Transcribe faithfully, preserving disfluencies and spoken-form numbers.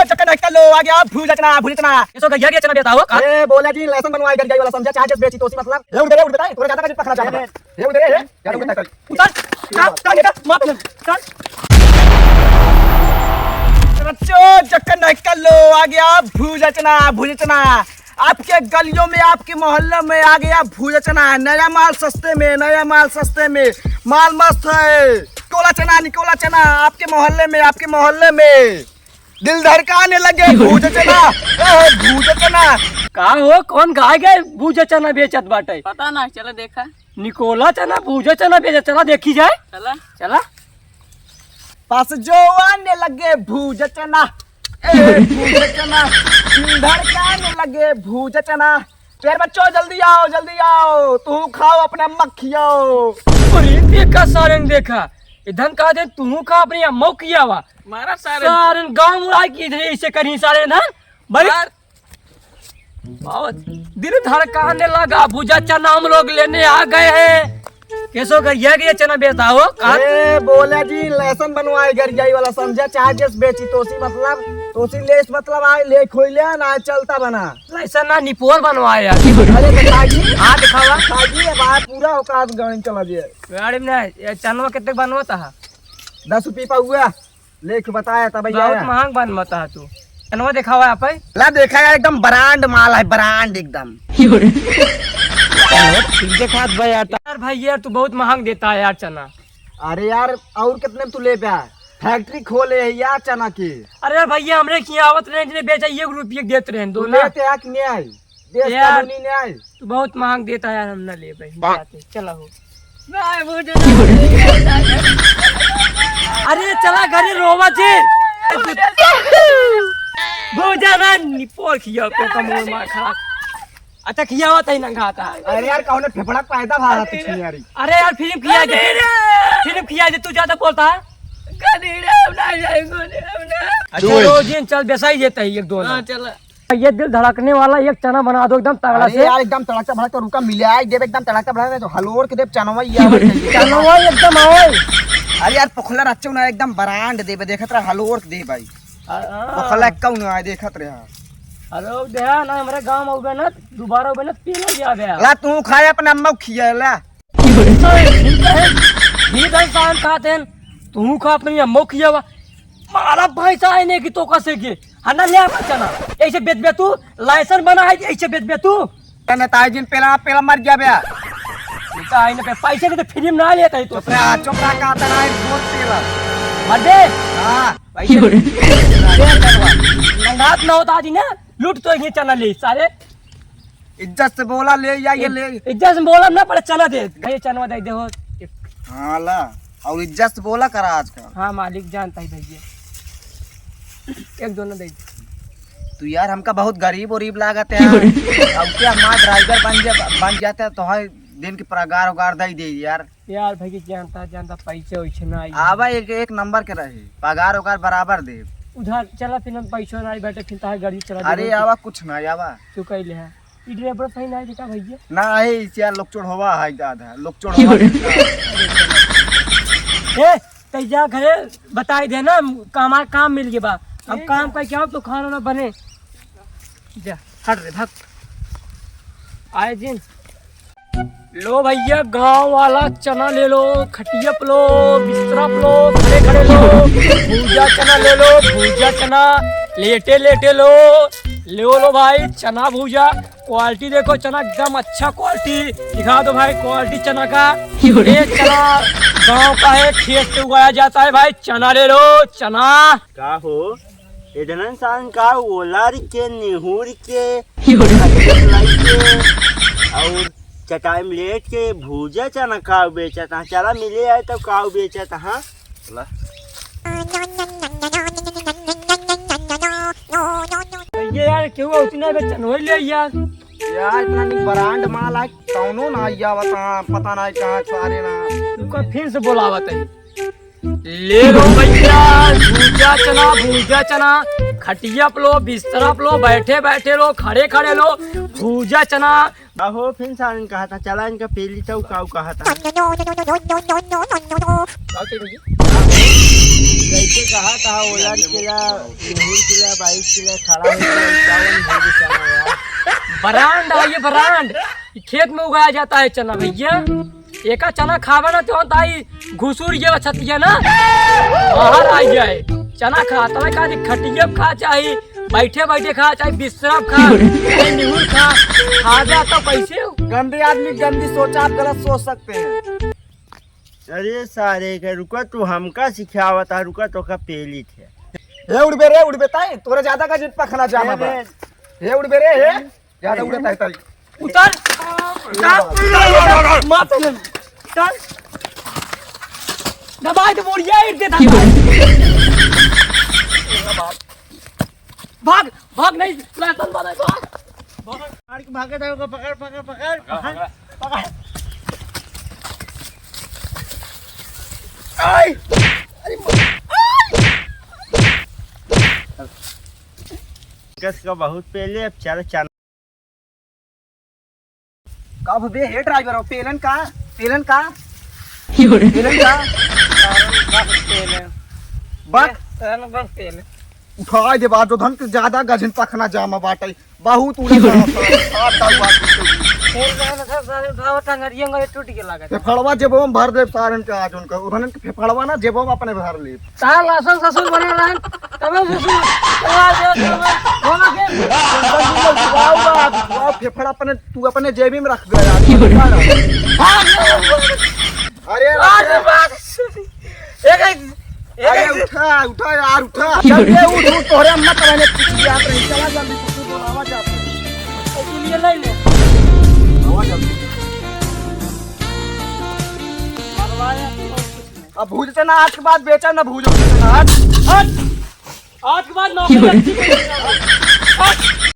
चक्कर नहीं कर लो, आ गया भूजा चना, भूजा चना। ये सो गया, ये चना बेचता हो, कहाँ? ए, बोला जी, लहसुन बनवाए, घर गई वाला समझा, चार्जेस बेची, तो उसी मतलब। ये उधर है, उधर है, थोड़ा ज्यादा का पकड़ा चार्जेस। ये उधर है, ये, क्या तुम बताओ? उतार, उतार, उतार, उतार, मार दे, उतार। बच्चों, चक्कर नहीं कर लो, आ गया भूजा चना, भूजा चना। आपके गलियों में, आपके मोहल्ले में आ गया भूजा चना, नया माल सस्ते में, नया माल सस्ते में, माल मस्त है। निकोला चना, निकोला चना, आपके मोहल्ले में, आपके मोहल्ले में। दिल धड़काने लगे भूजा चना, ए, भूजा चना। का हो, कौन गाय गए भूजा चना बेचत बाटे? पता ना, चला देखा। निकोला चना, भूजा चना बेचत, चला देखी जाए। चला। चला। पास जो आने लगे भूजा चना, ए, भूजा चना, दिल धड़काने लगे भूजा चना। यार बच्चों, जल्दी आओ, जल्दी आओ, तू खाओ, अपने अम्मा खियाओ। अरे देखा सारन, देखा, इधन कहा दे, तू खा, अपनी अम्मा खियावा। मारा सारन। सारन गाँव उड़ा के इधर ऐसे करी सारे ना, बड़े मार। बहुत दिल धड़काने लगा, भूजा चना हम लोग लेने आ गए हैं। कैसो कर ये, ये चना बेचता हो? कहाँ? ए, बोला जी, लहसुन बनवाए घर जाई वाला समझा, चार्जेस बेची, तोसी मतलब, तोसी लेस मतलब आए, ले खोई ले, ना चलता बना। लहसुन ना, निपोर बनवाए यार। अरे दिखाई जी। हाँ, दिखावा। दिखाई जी, अब आप पूरा औकात गाड़ी चला दिया। गाड़ी में ना, ये चनवा कितने बनवाता है? दस रुपये पाउआ। लेख बताया था भैया। बहुत महंग बन मत है तू। चनवा दिखावा आप है। ला देखा यार, एकदम ब्रांड माल है, ब्रांड एकदम। ठीक दिखात बा यार। यार भाई यार, तू बहुत महंग देता है यार चना। अरे यार, और कितने में तू ले पे? फैक्ट्री खोले है यार चना की। अरे यार भैया, हमरे किया आवत रहे, जिन्हें बेचा एक रुपये देत रहे, दो तू ना। लेते आ कि नहीं आई? देश यार, कानूनी न्याय। तू बहुत महंग देता यार, हम ना ले भाई, हम जाते, चला हो। नहीं, मुझे नहीं। अरे चला घरे रोवा जी। भूजा ना निपोर खिया को कमोर मार खा। अच्छा खिया होता ही नंगा था। अरे यार, कौन फेफड़ा पैदा भा रहा तू छियारी? अरे यार, फिल्म खिया दे। फिल्म खिया दे, तू ज्यादा बोलता है। कहीं रे, हम ना जाएंगे, हम ना। अच्छा, रोज दिन चल, बेसाई देता है एक दो ना। हाँ, चला। ये दिल धड़कने वाला एक चना बना दो एकदम तगड़ा अरे से। यार, एकदम तड़कता भड़कता रुका, मिले आई देब एकदम तड़कता भड़कता, तो हलोर के देब चनवा यार। चनवा एकदम आवे। अरे यार, पोखला रच्चो ना एकदम ब्रांड देबे, देखत रह हलोर के देब भाई। हाँ। पोखला कौन आए देखत रह। हलो दे ना, हमरे गांव में उबे ना, दोबारा उबे ना, पीला गया बे। ला तू खाए अपने अम्मा को खिया ला। भीतर इंसान का तेन, तू का अपनी अम्मो किया हुआ, मारा पैसा आने की तो कसे के, हना ले आ चना, ऐसे बेच बे तू, लाइसेंस बना है, ऐसे बेच बे तू। नेताजी ने पेला, पेला मर गया बे। नेताजी ने पे-, पैसे के तो फ्री में ना लेता है तो। चुप रहा, चुप रहा, कहा था ना, एक वोट पेला। मर दे। हाँ, पैसे। गंगात ना होता जी ना, लूट तो ये चना ले, सारे। इज्जत से बोला, ले या ये ले। इज्जत से बोला ना, पड़े चना दे। ये चनवा दे दे हो। हाँ, ला। और इज्जत से बोला करा आजकल। हाँ, मालिक जानता है भैया। एक दोनों दे दे। तू यार हमका बहुत गरीब उरीब लागत है। अब क्या माँ ड्राइवर बन जा, बन जाता है तो हर दिन की पगार उगार दे दे यार। यार भाई, जानता, जानता, पैसे वैसे ना आई। आवा एक, एक नंबर के रहे, पगार उगार बराबर दे। उधार चला, फिर हम पैसों ना आई बैठे, फिर तार गाड़ी चला अरे देबो। आवा कुछ ना आवा। तू कह ले है। ई ड्राइवर सही ना है का भैया? ना है, इसे यार लोग चोर होवा है दादा, लोग चोर होवा है। ए, तै जा घरे बताई दे ना, काम, काम मिल गया बा। हम ठीक काम है। करके आओ तो खाना ना बने। जा, हट रे, भाग। आए जिन। लो भैया, गांव वाला चना ले लो, खटिया पे लो, बिस्तरा पे लो, खड़े खड़े लो, भूजा चना ले लो, भूजा चना, लेटे लेटे लो, ले लो भाई चना भूजा, क्वालिटी देखो चना एकदम अच्छा क्वालिटी, दिखा दो भाई क्वालिटी चना का, ये चना गांव का है, खेत से उगाया जाता है भाई, चना ले लो, चना। का हो? इधरन सान का ओलर के, निहुर के, खटिया लाई के, और चटाई में लेट के भूजा चना काऊ बेचत हा। चला मिले आए तब काऊ बेचत हा। चला। ये यार, क्यों उतना बेचन हो ले यार? यार, इतना नहीं ब्रांड माल है, कौनो ना आया बता, पता नहीं कहाँ सारे ना। तुमको फिर से बोलावत है। ले लो भैया, भूजा चना, भूजा चना, खटिया पे लो, बिस्तरा पे लो, बैठे बैठे लो, खड़े खड़े लो, भूजा चना। अहो, फिर सारन कहा था, चला इनका पेली तो काऊ कहा था। काऊ चाहिए भैया? कैसे कहा था, ओलन किला, निहुर किला, बाईस किला, खड़ा हो गया, इक्यावन भोज चना यार। ब्रांड है ये, ब्रांड। ये खेत में उगाया जाता है चना भैया। एका चना खावे ना तो ताई घुसुर ये छतिया ना बाहर आ जाए। चना खा, तले का दी खटिया खा चाही, बैठे बैठे खा चाही, बिस्तरा खा, चाहे निहुर खा, खा जा तो कैसे हो? गंदे आदमी गंदी सोच, आप गलत सोच सकते हैं। अरे सारे के रुका, तू हमका सिखावता, रुका तो का पेली थे। हे उड़बे रे, उड़बे ताई, तोरे ज्यादा का जित पखना जामा बा। हे उड़बे रे, हे। ज्यादा उड़ता है ताई। उतर। उतर। मार साले। उतर। दबाई तो बोरिया ईट देता। भाग, भाग नहीं, लाइसेंस बना, भाग। भाग। मार के भागे जाओगे, पकड़, पकड़, पकड़। पकड़, पकड़। पकड़। आई। अरे माँ। आई। कस का बहुत पहले, अब चल, चल। कब बे हे ड्राइवर हो? पेलन का? पेलन का? पेलन का? बस। बस पेलन। उठाए दे बात, जो धन के ज्यादा गजन पखना जामा बाटे। बहुत उड़े सारा, सारा, सारा, सारा बात। पेलन का सारे उठाओ, टंगरिया में टूट के लागत। फेफड़वा जेबो में भर दे सारन के आज उनका। उन्हन के फेफड़वा ना जेबो में अपने भर ले। तार लासन ससुर बने रहन, तबे ससुर, तबे ससुर, बोला के? वाह, वाह, फेफड़ा अपने, तू अपने जेबी में रख दे यार। हाँ, अरे, अरे, बात, एक, एक, एक, अरे, एक, उठा, उठा यार, उठा। चल, ये उठ, उठ, तोहरे अम्मा तोहरे ने कुछ किया, आप नहीं, चला जल्दी, कुछ बोलावा जाते। तो तू लिए ले ले। आवा जल्दी। मरवाया तो कुछ नहीं। अब भूज से ना, आज के बाद बेचा ना भूज से ना। हट, हट। आज के बाद नौकरी अच्छी करी।